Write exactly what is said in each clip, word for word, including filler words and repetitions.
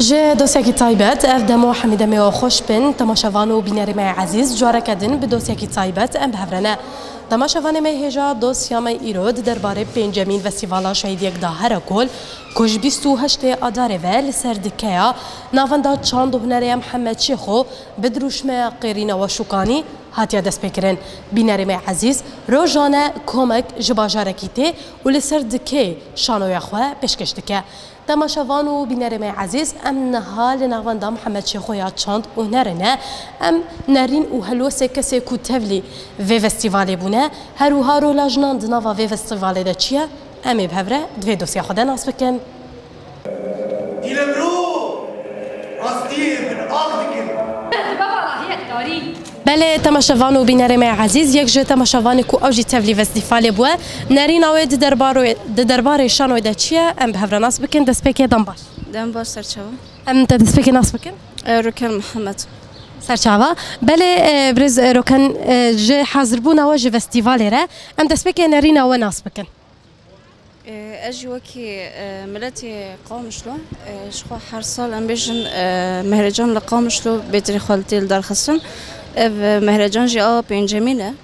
Ji dosyekî taybet, ev demo hemî demê we xweş bin, temaşevan û bînerê me yê ezîz, careke din bi dosyekî taybet em bi hev re ne. Temaşevanê me hêja dosya me îro di derbarê pêncemîn Festîvala Şehîdiyek da Herekol, ku ji bîst û heştê Adarê ve li ser dikeya Navenda Çand û Hunerê ya Mihemed Şêxo bi dirûşmeya Qêrîna Weşûkanî hatiye destpêkirin. Bînerê me ezîz, rojane komek ji bajarekî tê û li ser dikê şanoya xwe pêşkêş dike. Temaşevan û bînerê me ezîz, em niha li navenda Mihemed Şêxo ya Çand û Hunerê ne. Em nerîn û helwestê kesê ku tevlî vê festîvalê bûne, her wiha rola jinan di nava vê festîvalê de çi ye? Em ê bi hev re di vê dosya xwe de nas bikin. Dîlemro rastiyê bin ax dikin. Dibe valahiyek tarî. Belê, temaşevan û bînerê me ezîz, yek ji temaşevanê ku ew jî tevlî festîvalê bûye, nerîna wê di derbarê, di derbarê şanoyê de çi ye, em bi hev re nas bikin. Destpêkê dem baş. Dem baş, serçava. Em te destpêkê nas bikin? E, Roken Mihemed. Serçava. Belê, e, birêz, e, Roken, e, ji hazirbûna we ji festîvalê re, em destpêkê nerîna we nas bikin. E, ez jî wekî, e, miletê Qamişlo, e, ji xwe her sal em bêjin, e, Mehrecan li Qamişlo bêtirî xwe li tê li dar xistin. Ev, e, Mehrecan jî a pêncemîn e.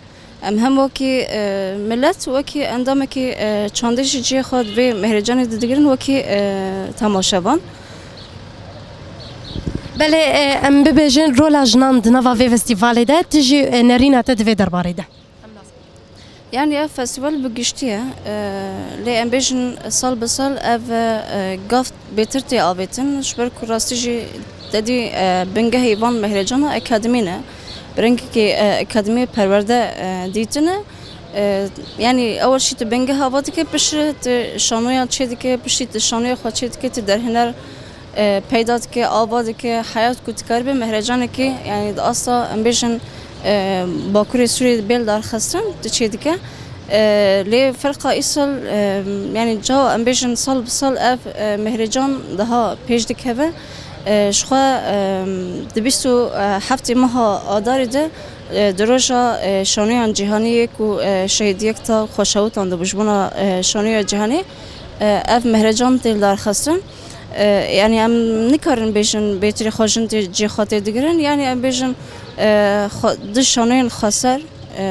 Em hem wekî, e, milet, wekî endamekî, e, çandê jî cihê xwe di vê Mehrecanê de digirin, wekî, e, temaşevan. Belê, e, em bibêjin rola jinan di nava vê festîvalê de, tu jî, e, nerîna te di vê derbarê de. Yanî ev festîval bi giştî ye. E, lê em bêjin sal bi sal ev, e, gav bêtir tê avêtin. Ji ber ku rastî jî te dî, e, bingehê van Mehrecana akademî ne. Bi rengekî, e, akademî perwerde, e, dîtine. E, yanî ew şî tu bingeha va dike, piştre tu şanoyan çê dike, piştî tu şanoya xwe çê dike, tu derhêner e, peyda dike, ava dike, heyat ku dikaribe mehrecanekî, yanî di asta, em bêjin, e, Bakurê Sûriyê bêl darxistin, tu çê dike. E, lê ferqa îsal, e, yanî ca, em bêjin sal bi sal ev, e, mehrecan daha pêş dikeve. E, ji xwe, e, di bîst û heftê meha Adarê de, e, di roja, e, şanoyan cîhanî yê ku, e, şehîdiyek ta xweşewitandibû ji bona, e, şanoya cîhanê, e, ev mehrecan tê li darxistin. E, yanî em nikarin bêjin bêtirî xwe jin tê cihê xwe tê digirin. Yanî em bêjin, e, xwe, di şanoyên xweser, e,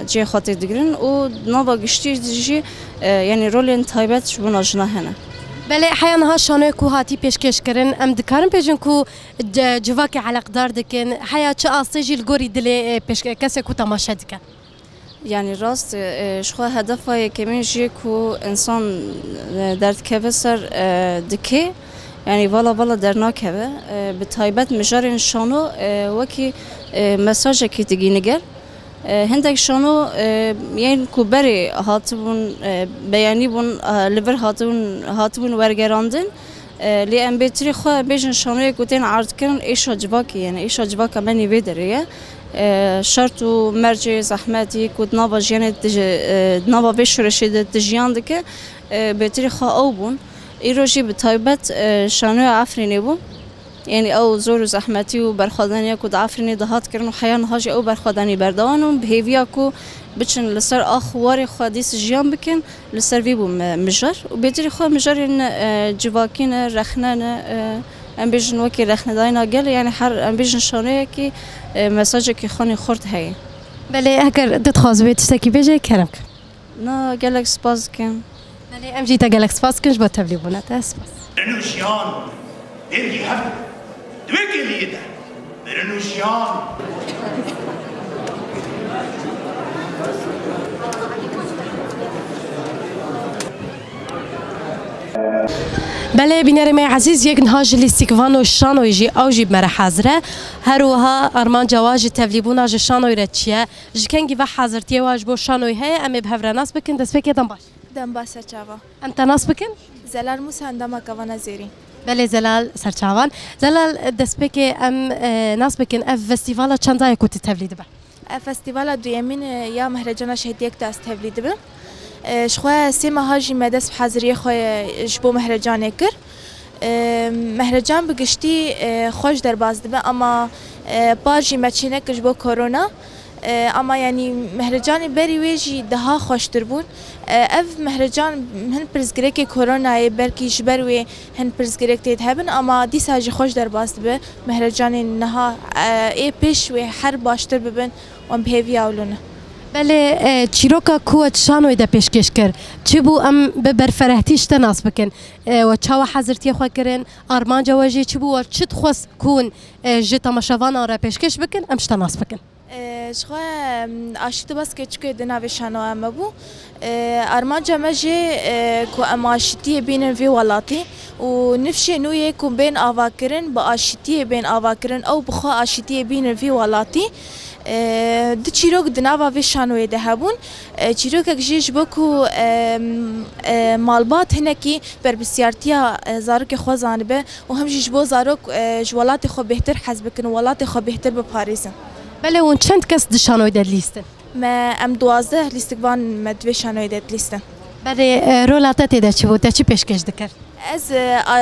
cihê xwe tê digirin û nava giştî jî, e, yanî rolên taybet ji bona jina hene. Belê heya niha şanoyê ku hatî pêşkêş kirin, em dikarin bêjin ku c-, civakê eleqdar dikin, heya çi astê jî li gorî dilê, e, pêşke-, kesê ku temaşe dike? Yanî rast, e, ji xwe hedefa yekemîn jî ku însan, e, derdikeve ser, e, dikê, yanî vala vala dernakeve. E, bi taybet mijarên şano, e, wekî, e, mesajekî digîne gel. E, hindek şano, e, yên ku berê hatibûn, e, beyanîbûn, e, li vir hatibûn, hatibûn wergerandin. E, lê em bêtirî xwe bêjin şanoyê ku tên erdkirin êşa civakê ye, êşa civaka me nî vê derê ye. E, şert û mercê zehmetî ku di nava jiyanê dij-, e, di nava vê şoreşê de dijiyan dike, e, bêtirî xwe ew bûn. Îro jî bi taybet, e, şanoya Efrînê bû. Yanî ew zor û zehmetî û berxwedaniya ku di Efrînê dihat kirin û heya niha jî ew berxwedanî berdewam in, bi hêviya ku biçin li ser ax û warê xwe dîs jiyan bikin, li ser vî bû mi-, mijar. Û bêtirî xwe mijarên, e, civakî ne, rexne ne, e, em bêjin wekî rexnedayîna gelê, yanî her, em bêjin şanoyekî, e, mesajekî xanî xurt heye. Belê, heger tu dixwazî wê tiştekî bêje, kerem kir. Na, gelek spas dikim. Belê, em jî te gelek spas dikin ji bo tevlîbûna te. Spas. Mirin û jiyan dengî hev di wê kêliyê de. Mirin û jiyan. Belê, bînerê me ezîz, yek niha ji lîstikvano şanoyê jî, ew jî bi me re hazir e. Her wiha armanca wa ji tevlîbûna ji şanoyê re çi ye? Ji kengî ve hazirtiyê wa ji bo şanoyê heye, em ê bi hev re nas bikin. Destpêkê dem baş. Dem baş serçava. Em te nas bikin? Zelal Musa, endama Kavana Zêrî. Belê Zelal serçavan. Zelal, destpêkê em, e, nas bikin. Ev festîvala çanda ye ku tu tevlî dibe? Ev festîvala duyemîn, e, ya Mehrecana Şehîdiyek de ez tevlî dibim. E, ji xwe sê meha jî me dest bi haziriyê xwe ji bo Mehrecanê kir. E, Mehrecan bi giştî, e, xweş derbas dibe, ama, e, par jî me çênekir ji bo korona. E, ama yanî mehrecanê berî wê jî daha xweştir bûn. E, ev mehrecan hin pirsgirêkê koronayê belkî ji ber wê hin pirsgirêk tê de hebin, ama dîsa jî xweş derbas dibe. Mehrecanên niha, e, ê pêş wê her baştir bibin, wan bi hêviya ew lûne. Belê, e, çîroka ku we di şanoyê de pêşkêş kir, çi bû em bi berferehtî ji te nas bikin? E, we çawa hezirtiyê xwe kirin? Armanca we jê çi bû? We çi dixwest ku hûn, e, ji temaşevanan re pêşkêş bikin? Em ji te nas bikin. E, ji xwe, em, aşîtî bas keçikê di navê şanoya me bû. E, armanca me jê, e, ku em aşîtiyê bînin vî welatî û nifşên nû yê ku bên avakirin, bi aşîtiyê bên avakirin, ew bi xwe aşîtiyê bînin vî welatî. E, du çîrok di nava vê şanoyê de hebûn. E, çîrokek jî ji bo ku, em, e, malbat hinekî berpirsiyartiya, e, zarokê xwe zanibe û hem jî ji bo zarok, e, ji welatê xwe bêhtir hez bikin û welatê xwe bêhtir biparêzin. Belê, hûn çend kes di şanoyê de dilîstin? Me, em duwazdeh lîstikvan me di vê şanoyê de dilîstin. Belê, e, rola te tê de çi bû? Te çi pêşkêş dikir? Ez, e, a,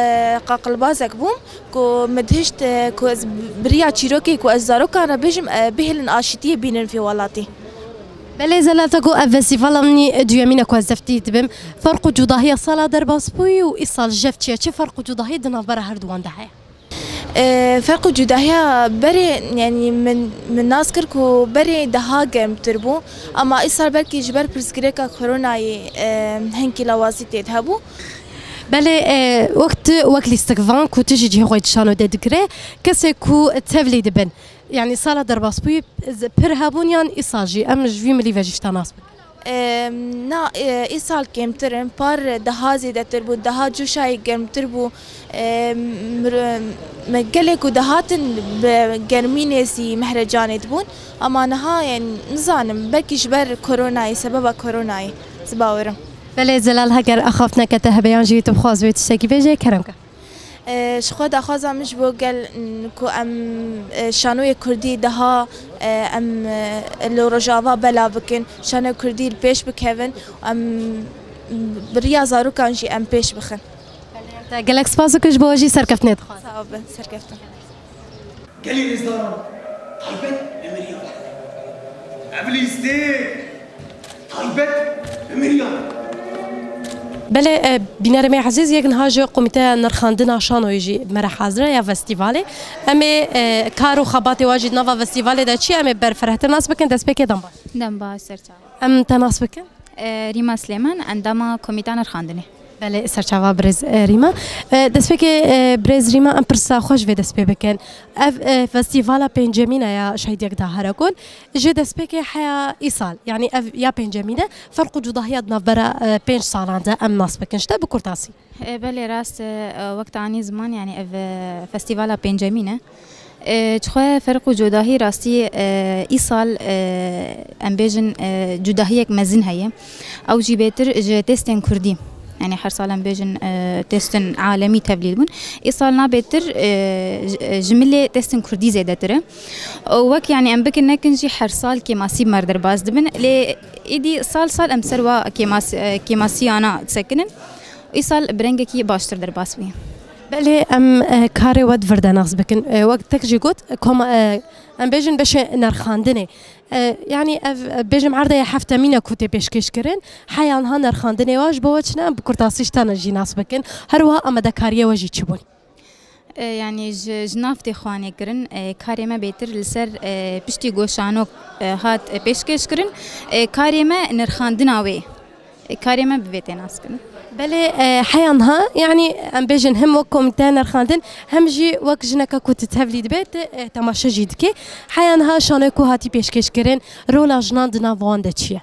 qaqilbazek bûm ku min dihişt, e, ku ez bi riya çîrokê ku ez zarokan re bêjim, e, bihêlin aşîtiyê bînin vî welatî. Belê, Zelal, te got ev festîvala min î duyemîn e ku ez deftî dibim. Ferq û cudahiya sala derbasbûyî û îsal jev çi ye? Çi ferq û cudahî di navbera herduwan de heye? E, ferq û cudahiya berê, yanî min, min nas kir ku berê daha germtir bû, ama îsal belkî ji ber pirsgirêka koronayê, e, hinkî lawazî tê de hebû. Belê, e, wek tu, wek lîstikvan ku tu jî cihê xwe di şanoyê de digire, kesê ku tevlî dibin, yanî sala derbasbûyî pir hebûn yan îsal jî? Em ji vî milî ve jî ji te nas bikin. Em, na, e, îsal kêmtir in, par daha zêdetir bû, daha coşayê germtir bû. Em, mir-, me gelê ku dihatin bi germînê zî mehrecanê dibûn. Ama niha, yani, nizanim, belkî ji ber koronayê, sebeba koronayê, ez bawerim. Belê Zelal, heger axaftineke te hebe yan jî tu bixwaz wê tiştekî bêje, kerem ke. E, ji xwe daxwaza min ji bo gel, n-, ku em, e, şanoyê kurdî daha, e, em, e, li Rojava belav bikin, şanoyê kurdî li pêş bikevin, em bi riya zarokan jî em pêş bixin. Te gelek spas dikim, ji bo we jî serkeftinê dixwazim. Sağ ol, serkeftin. Gelî rêzdaran, taybet bi miriyan. Ev lîstik taybet bi miriyan. Belê, e, bînerê me ezîz, yek niha ji Komîteya Nirxandina Şanoyê jî me re hazir e ya festîvalê. Em ê, e, kar û xebatê wan jî di nava festîvalê de çi ye, em ê berfirehtir nas bikin, destpêkê dem baş. Dem baş, serçawa. Em te nas bikin? E, Rîma Silêman, endama Komîta Nirxandinê. Belê, serçava birêz, e, Rîma. E, destpêkê, e, birêz Rîma, em pirsa xwe ji vê dest pê bikin. Ev, e, festîvala pêncemîn e ya Şehîdiyek Daherekon. Ji destpêkê heya îsal, yanî ev ya pêncemîn e, ferq û cudahiya di navbera, e, pênc salan de em nas bikin ji te bi kurtasî. E, belê, rast e, e, wek te anî ziman, yanî ev, e, festîvala pêncemîn e. E, ji xwe ferq û cudahî rastî, e, îsal, e, em bêjin, e, cudahiyek mezin heye. Ew jî bêtir ji testên kurdî. Yanî her sal em bêjin, e, testên alemî tevlî dibûn. Îsal na bêtir, e, ji, ji milê testên kurdî zêdetir e. Û wek, yanî em bikin nekin jî her sal kêmasî bi me re derbas dibin. Lê êdî sal sal em ser wa kêmas-, e, kêmasiyana disekinin. Îsal bi rengekî baştir derbas bûye. Belê, em, e, karê we di vir de nas bikin. E, wek tek jî got, e, koma, e, em bêjin beşê nerxandinê. E, yanî ev, e, bêjim erdeya heftemîn e ku tê pêşkêş kirin. Heya niha nerxandinê we ji bo we çi ne? Em bi kurtasî ji te ne jî nas bikin. Her wiha amadekariyê we jî çi bûn? E, yanî ji, ji nav tê xwanê kirin, e, karê me bêtir li ser, e, piştî ku şanok, e, hat, e, pêşkêş kirin, e, karê me nirxandina wê, e, karê me bi vê tê nas kirin. Belê, e, heya niha, yanî em bêjin hem wek komîteya nirxandin, hem jî wek jineke ku tu tevlî dibe, tu, e, temaşe jî dikê. Heya niha şanoyê ku hatî pêşkêş kirin, rola jinan di nav wan de çi ye?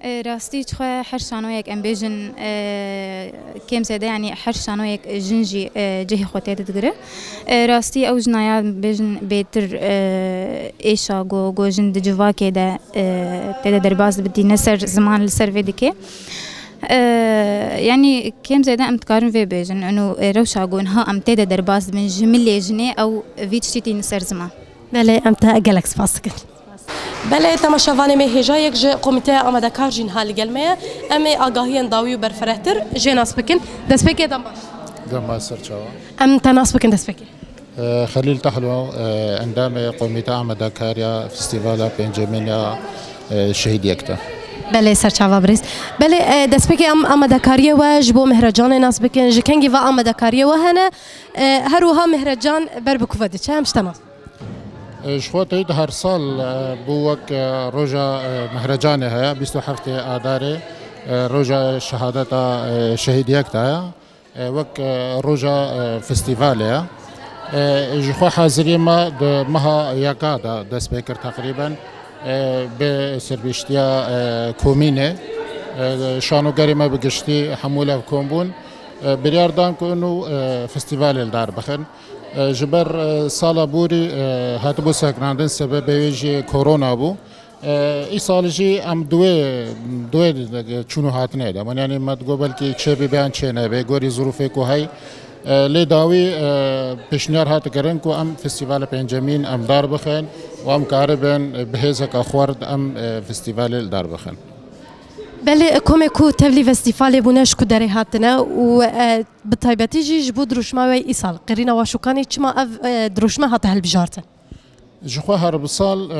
E, rastî ji xwe her şanoyek em bêjin, e, kêm zêde, yanî her şanoyek jin jî, e, cihê xwe tê de digire. E, rastî ew jinaya bêjin bêtir, e, êşa ku, ku jin di civakê de, e, tê de derbas dibitîne ser ziman li ser vê dike. E, yanî kêm zêde em dikarin vê bêjin. Eno, e, rewşa ku niha em tê de derbas dibin ji milê jinê ew vî tiştî tînin ser ziman. Belê, em te gelek spas dikin. Belê, temaşevanê me hêja yek ji Komîteya Amadekar jî niha li gel me ye. Em ê agahiyên dawî û berfirehtir jê nas bikin. Destpêkê dem baş. Dem baş serçawa. Em te nas bikin destpêkê. Xelîl Tahlo, e, endamê Komîta Amadekariya Festîvala Pêncemîn ya, e, Şehîd Yekta. Belê, serçava birêz. Belê, e, destpêkê em amadekariyê we ji bo Mihrecanê nas bikin. Ji kengî ve amadekariyê we hene? E, her wiha Mihrecan ber bi ku ve diçe? Em ji te nas. E, ji xwe teyî de her sal, e, bû wek, e, roja, e, Mihrecanê heye, bîst û heftê Adarê, e, roja şehadeta, e, Şehîd Yekta ye. E, wek, e, roja, e, festîvalê ye. E, ji xwe haziriyê me di meha yeka de dest pê kir teqrîben, e, bi sirbîştiya, e, komînê, e, şanogerê me bi giştî hemû lev kom bûn. E, biryar dan ku inu, e, festîvalê li dar bixin. E, ji ber, e, sala borî, e, hatibû sekinandin, sebebê wê jî korona bû. E, îsal jî em di wê, di wê çûn û hatinê de bûn. Yanî me digot belkî çêbî bê yan çênebê, gorî zirûfê ku hey. E, lê dawî, e, pêşniyar hat kirin ku em festîvala pêncemîn em dar bixin û em karibin, e, bi hêzeke xurt em, e, festîvalê li dar bixin. Belê, komê ku tevlî festîvalê bûne ji ku derê hatine û, e, bi taybetî jî ji bo dirûşma we îsal, Qêrîna Waşûkanî, çima ev, e, dirûşme hate hilbijartin? Ji xwe her bi sal, e,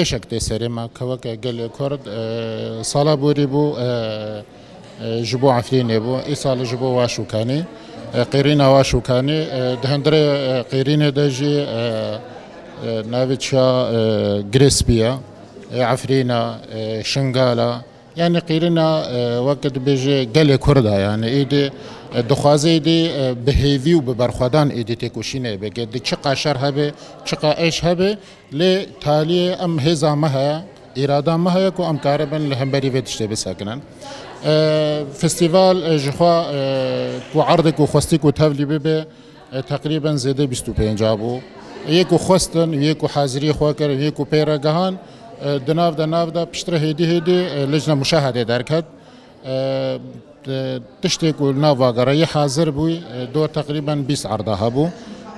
êşek tê serê me, keweke gelê Kurd, e, sala borî bû, e, e, ji bo Efrînê bû, îsal ji bo Waşûkanî, e, Qêrîna Waşûkanî, e, di hundirê, e, Qêrînê de jî, e, e, navê çiya, e, Girê Spî ye, e, Efrîna, e, Şingala, Yanî qîrîna, e, weke dibêje gelê Kurd e, yanî êdî, e, dixwaze êdî, e, bi hêvî û bi berxwedan êdî têkoşînê bike. Di çiqa şer hebe, çiqa êş hebe, lê taliyê em hêza me heye, îrada me heye ku em karibin li hemberî vê tiştê bisekinin. E, festîval, e, ji xwe, e, ku erdê ku xwestî ku tevlî bibe, E, teqrîben zêde bîst û pênc bû. Yê ku xwestin, yê ku hazirî xwe kir, yê ku pê re gihan, e, di nav de nav de piştre hêdî hêdî, e, licna muşahedê derket. E, di, tiştê ku li nav vagere yê hazir bû, e, dor teqrîben bîst erda hebû.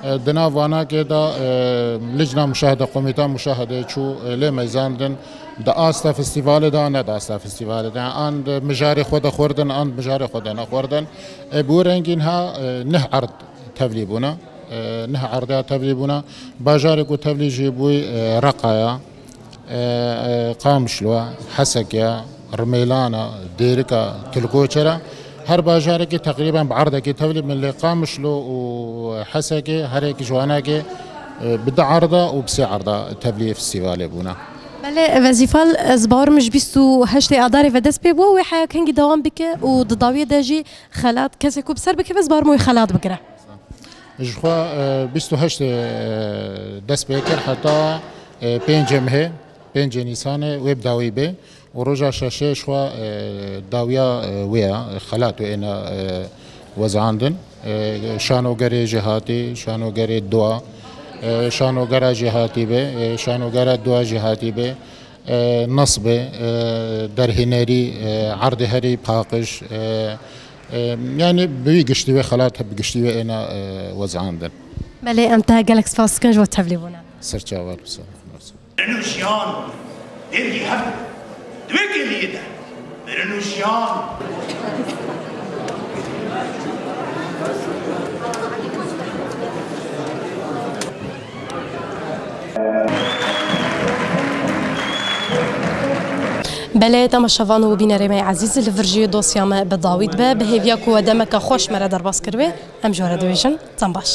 E, di nav vanakê de, e, licna muşahede, komîta muşahedê çû, e, lê meyzandin. Di asta festîvalê de, ne di asta festîvalê de. An di mijarê xwe de xwerdin, an di mijarê xwe de nexwerdin. E, bi wê rengî niha, e, neh erd tevlî bûne. E, neh erda tevlî bûne. Bajarê ku tevlî jî bûy, e, Reqaya, e, e, Qamişlo, Hesekya, Rimêlana, Dêrika, Tilkoçera. Her bajarekî teqrîben bi erdekî tevlî bin, lê Qamişlo û Hesekê herêk ji wanakê, e, bi du erda û bi sê erda tevlî festîvalê bûne. Belê, Vezîfal, ez bawerim ji bîst û heştê Adarê ve dest pê bû, wê heya kengî dewam bike û di dawiyê de jî xelat, kesê ku bi ser bikeve, ez bawerim wê xelat bigire. Ji xwe, e, bîst û heştê, e, dest pê kir heta, e, pêncê mehê, pêncê Nîsanê wê bi dawî bê û roja şeşê ji xwe, e, dawiya, e, wê ye, xelat wê êne, e, wezandin. E, şanogerê jî hatî, şanogerê dua, e, şanogera jî hatî bê, e, şanogera dua jî hatî bê. E, nesbê, e, derhênerî, e, erdê herî paqij, e, e, yanî bi wî giştî wê xelat bi giştî wê êna, e, wezandin. Belê, em te gelek spas dikin ji bo tevlîbûna. Ser çavan, sağ ol. Mirin û jiyan, dengî hev di wê kêliyê de. Mirin û jiyan. Belê, temaşevan û bînerê me ezîz, li vir jî dosya me bi dawî dibe. Bi hêviya ku we demeke xweş me re derbas kiribe, em ji we re dibêjin, dem baş.